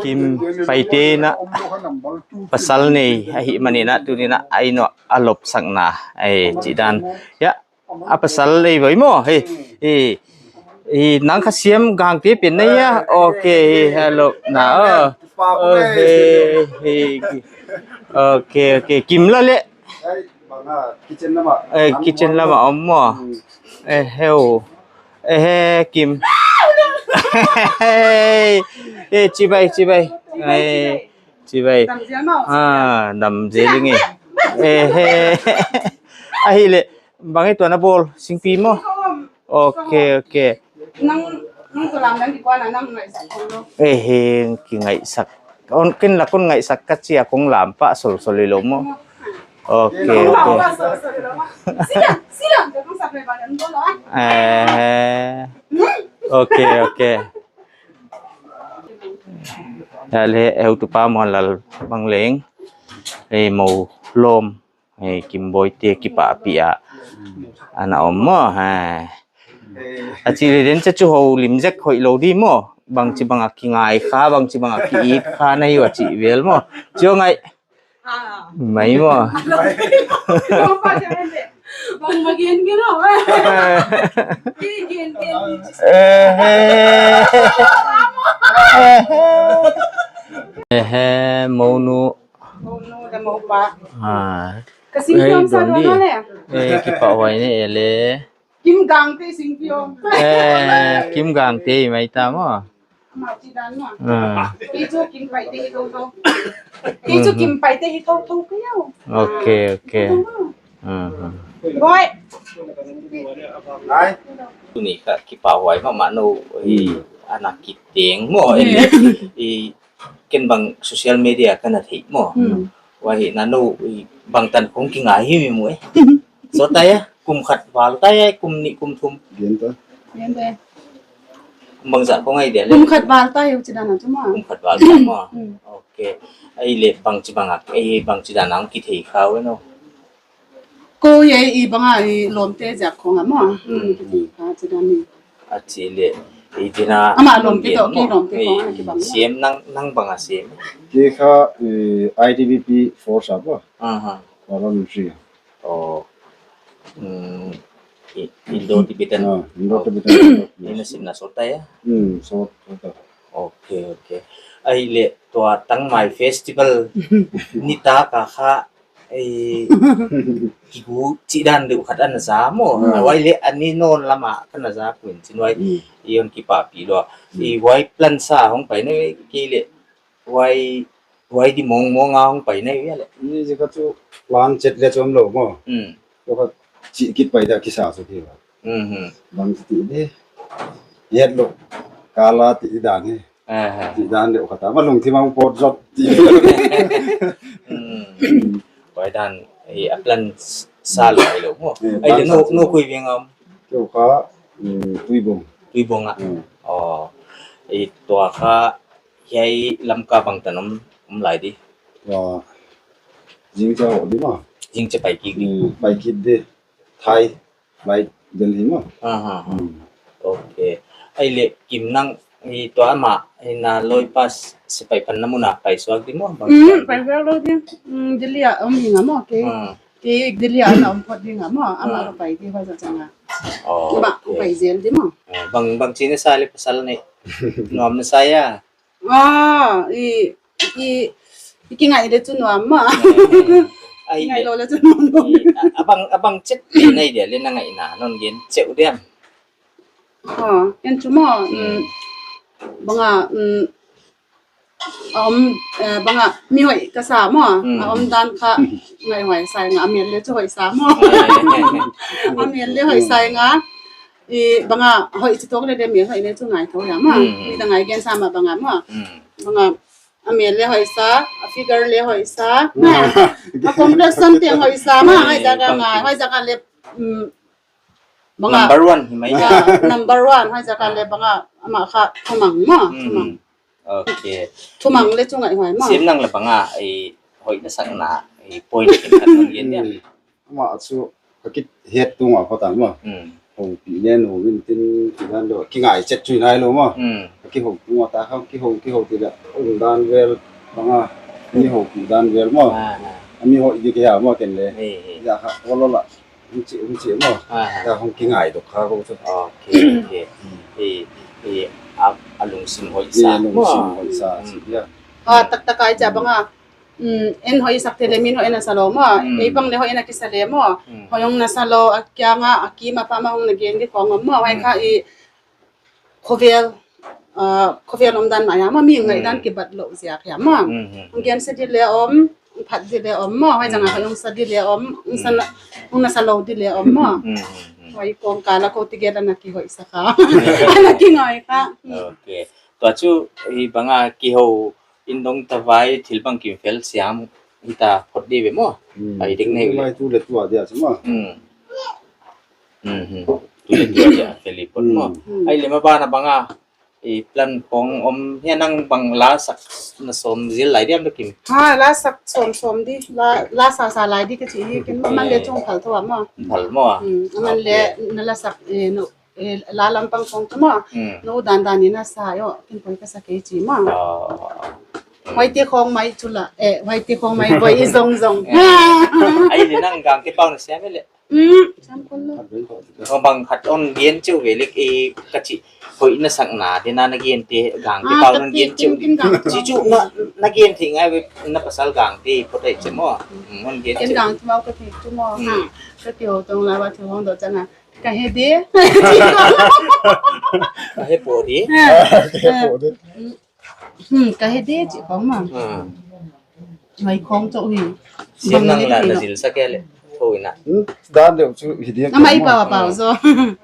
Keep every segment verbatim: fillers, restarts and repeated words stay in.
Kim Paite na pasal nei ahihmanin a tuni a a inn a lop sakna, eh, chih dan. Ya, a pasal nei boi maw. Hei, hei, hei, nang kha siam gangte pen na hia. Okay, hei, hello na. Oh. Oh, hei, hei. Okay, okay. Kim la le. Kitchen lama. Eh, kitchen lama om maw. Eh, heu. Eh, he, Kim. Hey. Eh, chibai, chibai. Eh, chibai. Ah, dam zel ing e. Eh, he. Ahihleh, bang e tua na bawl, singpi maw. Okay, okay. Nang, nang tu lam nang di kuan nang ngaihsak kong lo. Eh, he, ki ngaihsak. On, ken la kon ngaihsak ka chia kong lam pah solsol lou maw. Okay, okay. Sila, sila. Eh, okay, okay. Ya le, eu tu pa mo lal bang leng. Eh, mo lom. Hei, Kim Boite kipahpih a ana om maw, hei. A chih leh den cha chu ho lim zek hoih lou di maw. Bangchi bang a kingai kha, bangchi bang a ki-it kha na hi ua chih vel maw. Chiu ngai. Mai maw. Bang ma gen gen lo. Gen gen. Eh, he. Eh, he, monu. Monu le mopa. Ah. Ka singpi om sa don di. Eh, kipahhuai ni e le. Kim Gangte singpi om. Eh, Kim Gangte mai ta maw. Ama chi dan maw. Ah. Kei chu Kim Paite hi thouthou. Kei chu Kim Paite hi thouthou ka yo. Okay, okay. Boy. Tuni kha kipahhuai mahmah nou hi ana kiteng maw. I Ken bang social media ka na theih maw. Hmm. Huai hi na nou, i, bangtan kong kingai hi mi mu e. So ta ya, kum khat val ta ya, kum nih, kum thum. Gen ta. Gen ta. Kum bangzah kong ngai dia le. Kum khat val ta ya, chi dan a chu maw. Kum khat val ta maw. Hmm. Okay. Ahihleh bangchi bang a, eh, bangchi dan a kithei kha uh e nou. Kou ye i bang a i lawmte ziak khong a maw. Hmm. Kithei kha chi dan ni. A chih leh, i dina. Ama lawmte toh, kei lawmte khong a kibang. Siam nang, nang bang a siam. Kei kha, eh, I T B P force a maw. Aha. Parliamentary. Oh. Hmm. I, Indo-Tibetan. Ah, Indo-Tibetan. Ina simna sawt ta ya? Hmm, sawt, sawt ta. Okay, okay. Ahihleh tua Tangmai Festival ni ta ka kha eh, kigu chih dan deuh khat ana za maw. Hmm. Huai leh ani non lama kana za kuin chin huai. Hmm. I hon kipahpih lua. Hmm. I huai plan sa hong pai na kei leh huai, huai di mong mong a hong pai na ya le. Ni zi ka chu plan chet le chom lou maw. Hmm. Tua kha chih kit pai da kisa chu ki ba. Mhm. Bang chih di. Yet lo. Kala ti dan hi. Aha. Ti dan deuh khat a. Ma lungthim a hong pawt zot ti. Hmm. Huai dan, eh, a plan s-, sa lou ai lou maw. Eh, ai plan leh no, sa no si. Koi veng om. Kei kha, mm, Tuibong. Tuibong a. Hmm. Oh. Eh, tua kha, hiai Lamka bangtan om, om lai di. Tua, zingchiang hoh di maw. Zingchiang pai kik di. Hmm, pai kik di. Thai. Bai Delhi maw. Ha, ha, ha. Hmm. Okay. Ahihleh Kim nang i tua ama i na loi pas sepaih panna mun a pai suak di maw, bang. Hmm, pai suak lou di. Hmm, Delhi a om hi nga maw, okay. Hmm. Kei Delhi a na om phot di nga maw, ama ka pai di huai sa chang a. Oh, okay. Pai zel di maw. Eh, bang, bang chi na sa le pasal ni. Nuam na sa ya. Ah, i, i, i kingai le chu nuam maw. Eh, ai kingai le. Lou le chu nuam maw. I, a, abang, abang chet nei dia le na ngaihna, non gen cheuh diam. Ah, en chu maw, mm, bang a, mm, om, eh, bang a, mi hoih ka sa maw, mm, a om dan kha ngaihuai sa nga, a mel le chu hoih sa maw. Eh. A mel le hoih sa nga, i bang a hoih chi tok le de mel hoih le chu ngai thou ya maw. Mm. Mi ta ngai gen sa mah bang a maw. Mm. Bang a, a mel le hoih sa, a figure le hoih sa. Mm. A complexion teng hoih sa maw, huaiziak a ngai, huaiziak a le, mm, bang a. Number one hi mai. Ah, number one, huaiziak a le bang a, ama kha thumang maw, mm, thumang. Okay. Thumang le chu ngaihuai maw. Sim nang le bang a, i hoih na sakna, i point khat nung gen dia. Mm. Ama chu ka kihet tung a kho ta maw. Mm. Hong pi nen hong in tin kinan lo, kingai chet chu nai lo maw. Mm. Ka kihou, ngua ta kha kihou, kihou ti leh, um dan vel, bang a, mi hou pi dan vel maw. Ah, ah. A mi hou di kia maw ken leh. Eh, eh. Ya kha, olo la, um chi, um chi maw. Ah, ah. Ya hong kingai dok kha ko chu. Okay, okay. Hmm. Eh, eh, a, a lungsim hoih sa. Eh, lungsim hoih sa, hmm, si ya. Ah, taktak ai cha bang a. Hmm, en hoih sak te leh min hoih na sa lou maw. Hmm. Ei bang leh hoih na kisa leh maw. Hmm. Hoih hong na sa lou, a kiang a, a kim a pam a hong na gen di khong maw. Huai kha i khovel, ah, khovel omdan mah hiam maw, mi ngaihdan kibat lou ziak hiam maw. Mm, mm, mm. Hong gensa di leh om, hong phat di leh om maw, huai zang a hong sa di leh om, hong sa na, hong na sa lou di leh om maw. Mm, mm, mm. Huai kong ka la ko ti gel ana kihoih sa kha. Ana kingai kha. Mm. Okay. Tua chu, i bang a kihou in dong ta vai thil bang kimfel siam hita phot di ve maw. Mm. Ai ding nei. Mai tu leh tua dia chu maw. Mm. Mhm. Tu leh tua dia, fel i phot maw. Mm. Ai leh maban a bang a, i plan khong om hia nang bang la sak na sawm zil lai diam da kim. Ha, la sak sawm sawm di, la, la sa sa lai di ka chi hi ken maw, man leh chung phal thou maw. Phal maw. Mm, man leh na la sak, eh, no, eh, la lam pang khong ka maw. Mm. No dan dan in na sa yo, ken poi ka sa kei chi maw. Oh. Huai te khong mai chu la, eh, huai te khong mai poi i zong zong. Eh. Ai leh nang gang te pau na siam leh. Mm, sam kon lo. Bang bang khat hon gen cheuh ve leh i ka chi hoih na sak na, di na na gen te gang te pau na gen cheuh. Chi chu na, na gen te ngai ve na pasal gang te phot ai che maw. Mm, hon gen cheuh. Gang te pau ka ti chu maw. Mm. Ka ti ho tong la ba chu hong do chang a. Ka he de. Ka he po de. Ha. Ka he po de. Mm. Hmm, ka he de chi khong maw. Hmm. Mai khong chou hi. Siam nang la na zil sa kei leh. Thou ina. Hmm, dan deuh chu hi diam. Na mai pau pau zo. Hmm.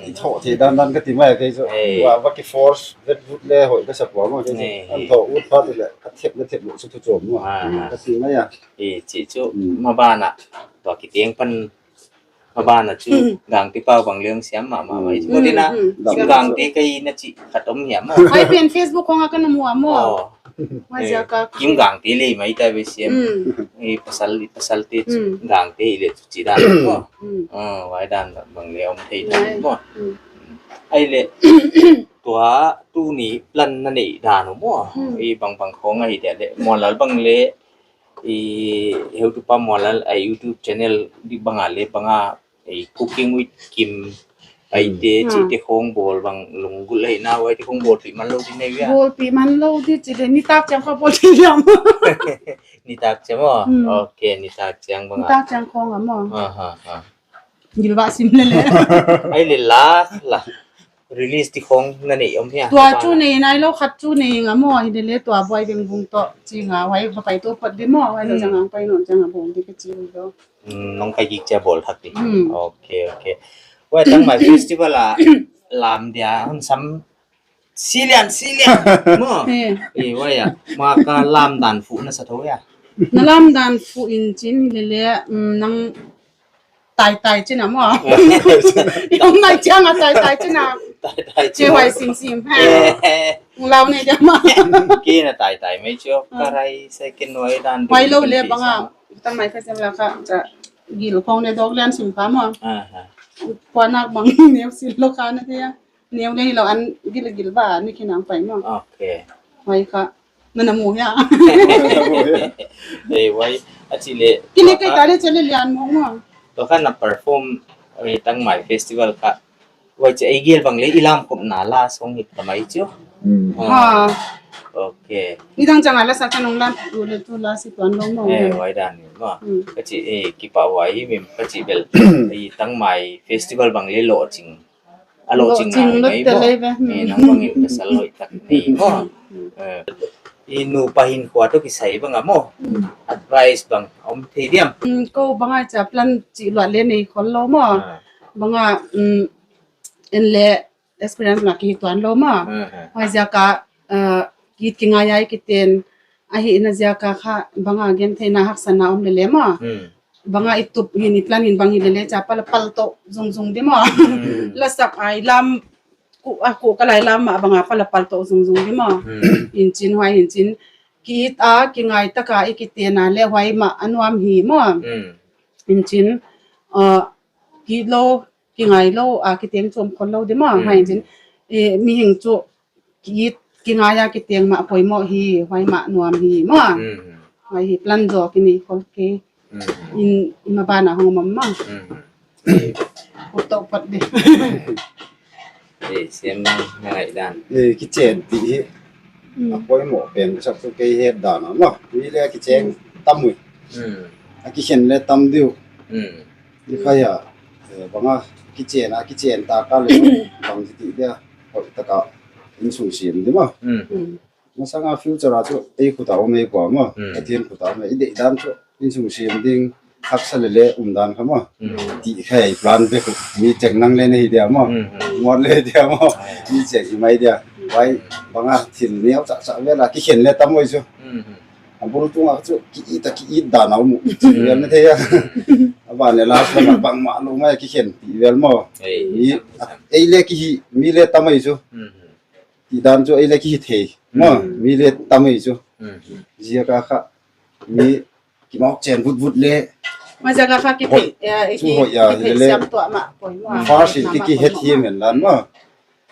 I thou thei dan dan ka ti mai kei zo. Hey. Wa, wa ki force, vet vut leh hoih ka sa pua maw kei zo. Hey, hey. An thou ut phat leh, ka thep leh thep leh chu thu chom maw. Ah. Ka ti mai a. Eh, chi chu, hmm, maban a. Tua ki tiang pan Maban a chu, hmm, gang te pau bang leng siam mahmah mai. Hmm, hmm. Kim gang te ka hi na chi khat om hiam maw. Ai pen Facebook khong a ka na mu a maw. Oh. Mai ziak a. Kim gang te leh mai ta ve siam. Hmm. I pasal, i pasal te chu, hmm, gang te leh chu chi dan maw. Hmm. Ah, huai dan bang leh om thei dan maw. Hmm. Ai leh, tua tuni plan na nei dan maw. Hmm. I bang bang khong ahi dia leh. Muanlal bang leh, i heutupa Muanlal a YouTube channel di bang a leh bang a, i Cooking with Kim, ai te, hmm, chi te khong bawl bang lunggulh leh na, huai te khong bawlpih man lou di nei via. Bawlpih man lou di chi leh nitak chiang kha bawlpih hiam. Nitak chiang maw? Hmm. Okay, nitak chiang bang a. Nitak chiang khong a maw. Ha, ha, ha. Gilvah sim lele. Ai leh la, la. Release di khong na nei om hia. Tua chu nei nai lou khat chu nei nga maw, hi lele tua buai beng bung toh chi nga huai va pai toh pat di maw, huai toh, hmm, chang ang pai non chang a bung di ka chi lou. Hmm, nong kai gik chia bawl thak di. Hmm. Okay, okay. Huai Tangmai Festival a lam dia hun sam silian, silian. Maw. Eh. Eh, huai a. Ma ka lam dan fu na sa thou ya. Na lam dan fu in chin lele, mm, nang tai tai chin a maw. Nang nai chiang a tai tai chin a. Tai tai chin. Che huai sim sim. Eh. Lau nei dia maw. Ki na tai tai mai chu. Ah. Ka rai second huai dan. Huai lou leh bang a. Tangmai ka sem la ka cha. Gil khong leh dok lian sim pa maw. Aha. Kua nak bang neu sil lou ka na dia. Neu leh hilou an gil gil ba ni khin ang pai maw. Okay. Huai kha. Na na mu hia. Eh, huai a chi leh. Ki leh kai ta leh che leh lian mong maw. Tua kha na perform, eh, Tangmai Festival kha. Huai chi ei gel bang leh i lam khop na la song hit ta mai chu. Hmm. Ah. Ha. Okay. Nidang chang a la sa ka nong lam tu leh tu la si tuan lou maw. Eh, huai dan ni maw. Hmm. Ka chi, eh, kipak huai hi mim ka chi bel. I Tangmai Festival bang leh lou ching. A lou ching na lou mai te maw. Lei ve. Hmm. Eh, nang bang in pasal hoih tak ni maw. Hmm. Eh, i nupa hinkhua toh kisai bang a maw. Hmm. Advice bang om thei diam. Hmm, kou bang a cha plan chi lua leh nei khol lou maw. Ah. Bang a, hmm, en leh experience mah ki tuan lou maw. Ah, ah. Huai ziak a, eh, ki, kingai ai kiten ahihna ziak a kha bang a gentheihna haksatna om lele maw. Hmm. Bang a i tup hin i plan hin bang hi lele cha pal, pal toh zung zung di maw. Hmm. La sak ai lam ku, a ku ka lai lam mah bang a pal, pal toh zung zung di maw. Hmm. In chin huai in chin. Ki it a, kingai tak a i kiten a leh huai mah a nuam hi maw. Hmm. In chin, eh, ki lou, kingai lou, a kiteng chom khol lou di maw. Hmm. Huai in chin. Eh, mihing chu Ki, kingai a kiteng mah poimoh hi, huai mah nuam hi, maw. Hmm. Huai hi plan zaw kinei khol kei. Hmm. In, in maban a hong om mah. Hmm. Kut toh pat di. Eh, siam ngai dan. Eh, kichen ti hi. Hmm. A poimoh pen ka sak tu kei het dan a maw. Mi le kichen tam ui. Hmm. A kikhen le tam diu. Hmm. Di kha ya. Eh, bang a kichen a kichen ta ka le bang ti dia. Hoih taka insung siam di maw. Hmm. Hmm. Masang a future a chu ei khut a om ei pua maw. Hmm. Pathian khut a om ei, i deihdan chu insung siam ding, haksa lele um dan kha maw. Hmm. Ti kha i plan bek uh, mi cheng nang le nei dia maw. Hmm, hmm. Muat le dia maw. Ah, ya. Mi cheng hi mai dia. Huai bang a thil neu chahchah vel a kikhen le tam ui chu. Hmm, hmm. A bul tung a chu ki it a ki it dan a um uh. Hmm. Vel na thei a. A ban le last lam a bangmah lou mai kikhen ti vel maw. Ei, mi, sam, sam. Ei le ki hi, mi le tam ui chu. Hmm, hmm. Ti dan chu ei le ki hi thei. Maw, hmm, mi le tam ui chu. Hmm. Ziak a kha mi kimawk chen vutvut le. Maw ziak a kha ki thei, hoih, eh, chu ki, hoih a, ki thei le siam tuah mah poimoh. First in ki, ki het hi men dan maw.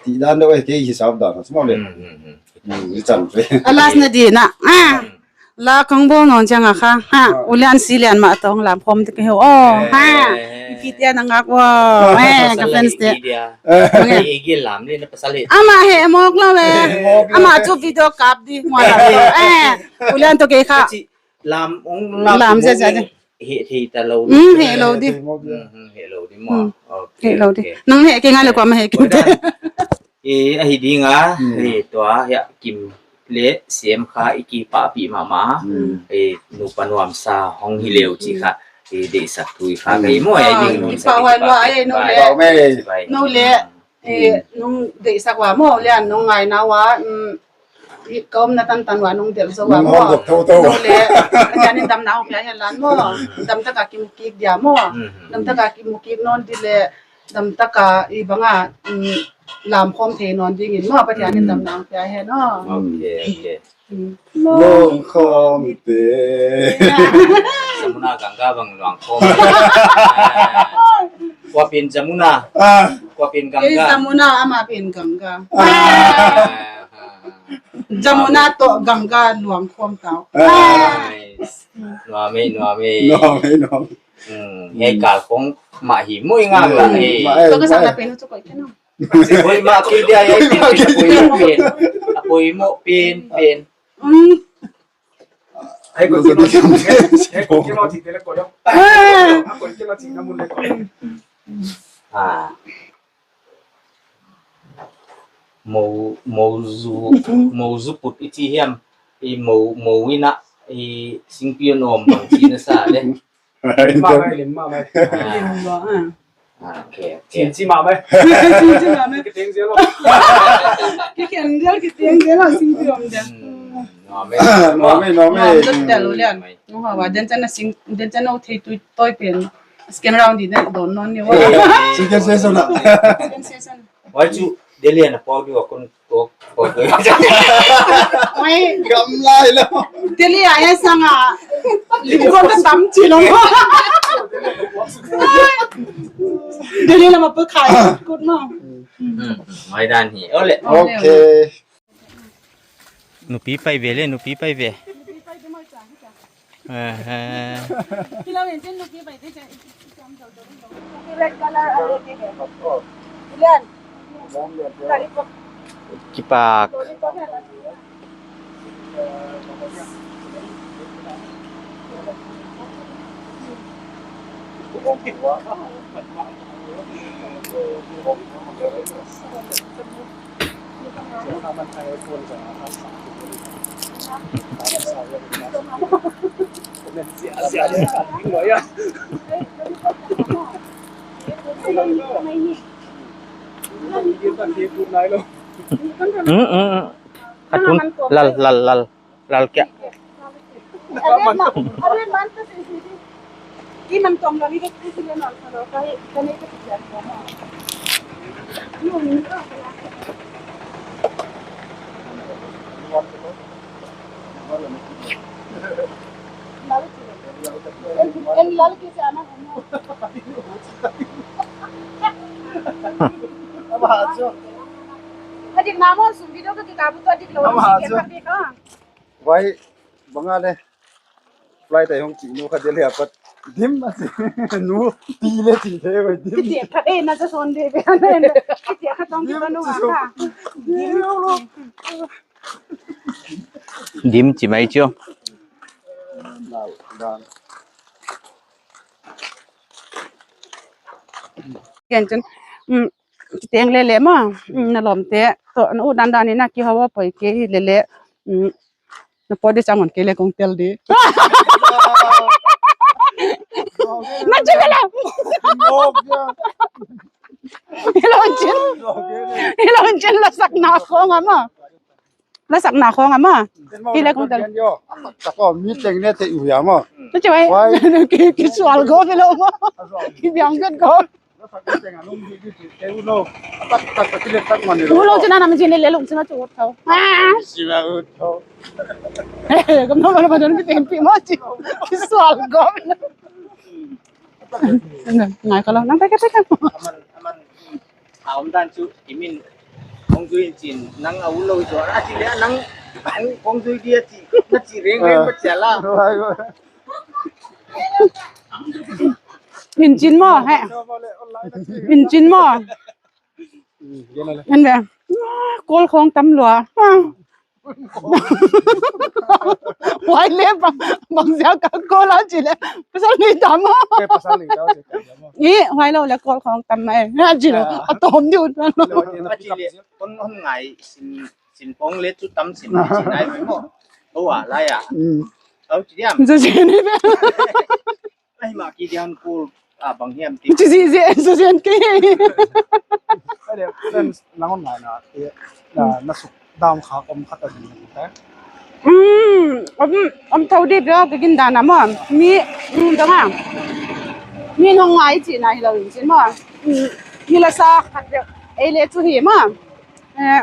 Ti dan deuh ei kei hisap dan chu maw le. Hmm, hmm, hmm. Hmm, i chan pe. A last na di na. Ah. Hmm. La kong bawl nawn chiang a kha. Ha, ah. U Lian Si Lian mah tawh lam khawm te ka hi uh. Oh, eh, ha. Eh, eh. I pi te na ngak uh. Eh, ka pasal fans te. Media. Eh. I, i gil lam le na pasal hi. Amah heh mawk lou ve. Heh mawk lou ve. Amah chu video kap di, mual a. Eh, U Lian toh kei kha. Lam, ong lam, lam tu ze ze mawk ze. Heh, heh ta lou. Hmm, heh lou di. Heh mawk ze. Hmm, hmm, heh lou di maw. Hmm. Okay, heh lou di. Okay. Nang heh kei ngai le, eh, kuamah heh kei. Well done. Eh, ahi ding a, hmm, eh, tua, ya, Kim le Siam kha i kipahpih mahmah. Hmm. Eh, nupa nuamsa hong hi leu chih kha, eh, deihsak thu kha, hmm, ka hi maw, eh, ah, ding nuam sa kipah huai lua, eh, nou le. Kipah huai. Nou le. Hmm. Eh, nong deihsak ua maw, Lian nong ngaina ua, mm, i ka omna tantan ua nong delh zou ua maw. Nong hong dok thouthou. Nou le, Pathian in damna hong pia hen lan maw. Damtak a kimu kik dia maw. Hmm. Damtak a kimu kik nawn di le, damtak a i bang a, mm, lam khawm thei nawn dingin maw, Pathian in, mm, damna hong pia hen aw. Okay, okay. Mm. Lawng khawm te. Jamuna Ganga bang lawng khawm. Kua pen Jamuna? Ah. Kua pen Ganga? Kei Jamuna, amah pen Ganga. Ah. Jamuna toh Ganga lawng khawm ta uh. Ah. Nice. Nuam e, nuam e. Nuam e, nuam. Hmm, hiai kal khong mah hi maw i ngak la, hmm, eh. Mah, eh, so ka sa mah, na pen chu koih kei na. Koih mah kei dia, hiai pen, pen, poimoh pen, pen. Hmm. Ai, koih kei lo, ai, koih kei lo, chih te le koih lo. Ah. Ai, koih kei lo, chih na mun le koih. Ah. Mou, mou zu, mou zu put i chi hiam, i mou, mou in a, i singpi om bang chi na sa le. Lim mah mai, lim mah mai. Ah. Lim mah, ah. Ah, okay, okay. Chin chi mah mai. Chin chi mah mai. Kiteng zel lo. Kiteng zel, kiteng zel lo, singpi om zel. Hmm, nuam e. Nuam e, nuam e. Nuam zel zel lo Lian. Nong hau a, den chan na sing, den chan na thei tu toi pen. Second round di na don nawn ni ua. Eh, second session a. Second session. Huai chu Delhi a na pau di ua kon, kon, kon. Huai. Gam lai lo. Delhi a e sang a. Lim kon ka tam chi lo. Delhi lam a pa khai kut maw. Hmm, hmm, mai dan hi. Ole. Ole, ole. Okay. Nupi pai ve le, nupi pai ve. Aha. Red color, red color. Kipak. Hmm, hmm, hmm. Khatun, lal, lal, lal. Lal kia. Namo sum video ka kikap tu adik lo. Ama si ke chu. Khat di ka. Wai, bang a le. Fly tai hong chi nu kha dia le apat. Dim a chi. Nu ti le chi te wai dim. Kiti khat e na cha son de be na. Kiti khat tong ki ba nu a ka. Dim lo. Dim chi mai chu. Nau, dan. Ken chun, um, kiteng lele maw, um, na lawmte toh, na u dandan in a kihou a poi kei lele, um, na pawt di chang on kei le kong tel di. Na chi lele. Hilou chin. Hilou chin la sak na khong a maw. La sak na khong a maw. Hi le kong tel. Sako mi teng ne te u ya maw. Te chawai. Wai. Ki, ki sual go hilou maw. Ki biang vet go. Hilou chin a nam chin le lung chin a chu ut thou. Si ma ut thou. He, he, kam no ma ma don ki teng pi maw chi. Ki sual go. Ngai ka lo, nang tek tek. Aman, aman. A om dan chu, i min, kong zui in chin, nang a u lo chu, a chi le, nang, kong, kong zui dia chi, na chi reng reng ba chala. Wai, wai. In chin maw, he. In chin maw. Hmm, yan le. Yan le. Kol khong tam lua. Huai le bang, bang ziak a kol a chi le. Pasal nei ta maw. Ke pasal nei ta chi ka maw. I, huai lou le kol khong tam mai. Na chi le. Ah. A tom di ut. Le, le, na chi le. Kon hon ngai sin, sin pong le chu tam sin, sin nai mai maw. Ho wa la ya. Hmm. Au chi diam. Chu chi ni. Ai ma ki dian kul a bang hiam ti. Chi zi zi, zi zi an ki. Ai le, friends, nang on ngai na, eh, na, na suk dam kha om khat a ni ta. Hmm, om, om thou di bia ka gin dan a maw. Mi, hmm, dang a. Mi nong ngai chi na hilou in chin maw. Hmm, mi la sa khat bia. Ei le chu hi maw. Eh,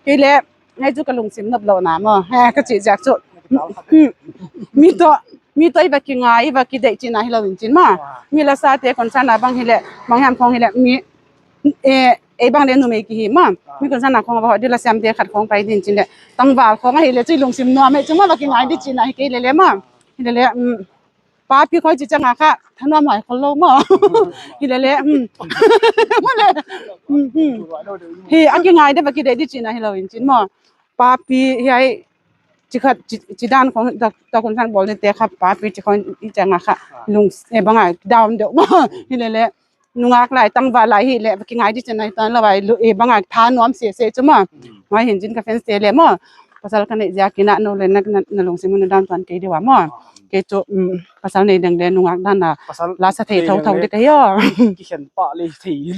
Kei le, ngai chu ka lungsim nop lou na maw. He, ka chi ziak chu. Hmm. Mi toh, mi toh i va kingai, i va kideih chihna hilou in chin maw. Mi la sa te concern a bang hi le, bang hiam khong hi le, mi, eh, ei bang le numei ki hi maw. Mi concern a khong va di la siam te khat khong pai din chin le. Tangval khong a hi le, chu i lungsim nuam e, chu maw va kingai di chihna hi kei le le maw. Hi le le, hmm. Papi khoi chi chang a kha, thanuam huai khol lou maw. Hi le le, hmm. Maw le. Hmm, hmm. Hi, a kingai di va kideih di chihna hilou in chin maw. Papi, hiai, chi khat, chi, chi dan khong, ta, ta concern bawl di te kha, papi chi khong i chang a kha, lung, eh, bang a, down deuh maw. Hi le le, nungak lai, tangval lai hi le, va kingai di chihna hi tan lou vai, lu, eh, bang a, thanuam se se chu maw. Ngai hin chin ka fans te le maw. Pasal ka neih ziak in a nou le na, na, na lungsim un na dan tuan kei di ua maw. Kei chu, um, pasal nei ding le nungak dan a. Pasal la sa thei nei thou ding thou le di ka hia. Ki khen pah le thei.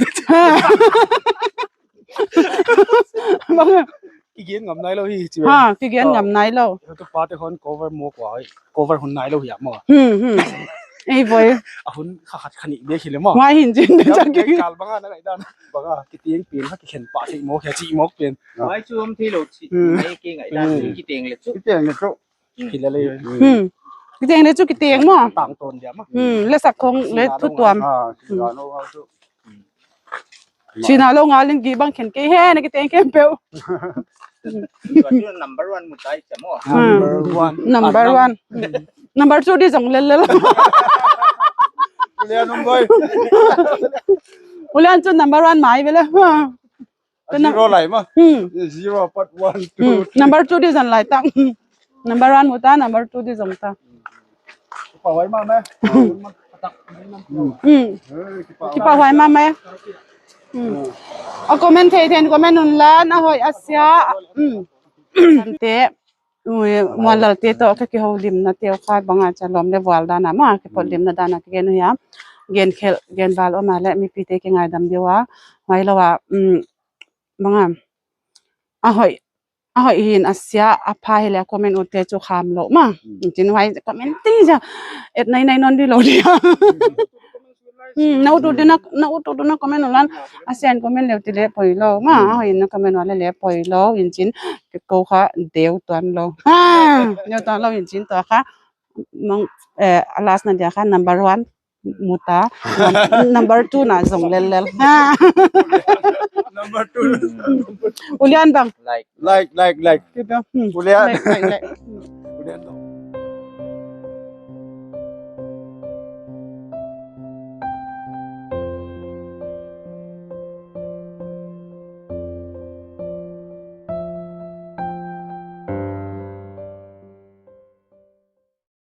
Bang. Ki gen ngam nai lou hi, chi. Ha, ki gen ngam nai lou. Heutupa te hon cover mawk ua, cover hun nai lou hi a maw. Hmm, hmm. Ei boy. A hun kha khat kha nih bek hi le maw. Ngai hin chin. Kal bang a na ngai dan. Bang a, kiteng pen kha ki khen pah thei mawk, khe chi mawk pen. Ngai chu om thei lou chi. Hmm. Ngai ki ngai dan, kiteng le chu. Kiteng le chu. Hi le le. Hmm. Kiteng le chu kiteng maw. Tang ton dia maw. Hmm. Le sak khong le thu tuam. Ah, si na lo chu. Si na lo nga ling ki bang khen kei he na kiteng kempeuh. Number one mu tai cha maw. Hmm. Number one. Number one. Number two di zong lel lel. Ulian um boy. Ulian chu number one mai bele. Zero lai maw. Hmm. Zero part one, two, three. Number two di zong lai ta. Number one mu ta, number two di zong ta. Kipahuai mahmah. Hmm. Kipahuai mahmah. Hmm. A comment thei thei in comment un la, na hoih a sia. Hmm. Te, ui, Muanlal te toh ka kihoulimna te uh kha bang a cha lawm le vual dan a maw, kipawllimna dan a ka gen uh hia. Gen khel, gen val om a le mipi te kingaidam di ua. Huai lou a, hmm, bang a. A hoih, a hoih hin a sia, a pha hi le comment ut te chu kham lou maw. Hmm. Chin huai comment ting sia. Et nai nai non di lou dia. Hmm, na ut ut di na, na ut ut di na comment un lan. A sia in comment leu ti le poi lou maw. Hmm. A hoih in na comment ua le le poi lou. In chin, ke kou kha deu tuan lou. Ha, deu tuan lou in chin toh kha. Mang, eh, a last na dia kha number one. Mu ta. Num-, number two na zong lel lel. Number two. Ulian bang. Like. Like, like, like. Ulian. Like, like, like. Ulian.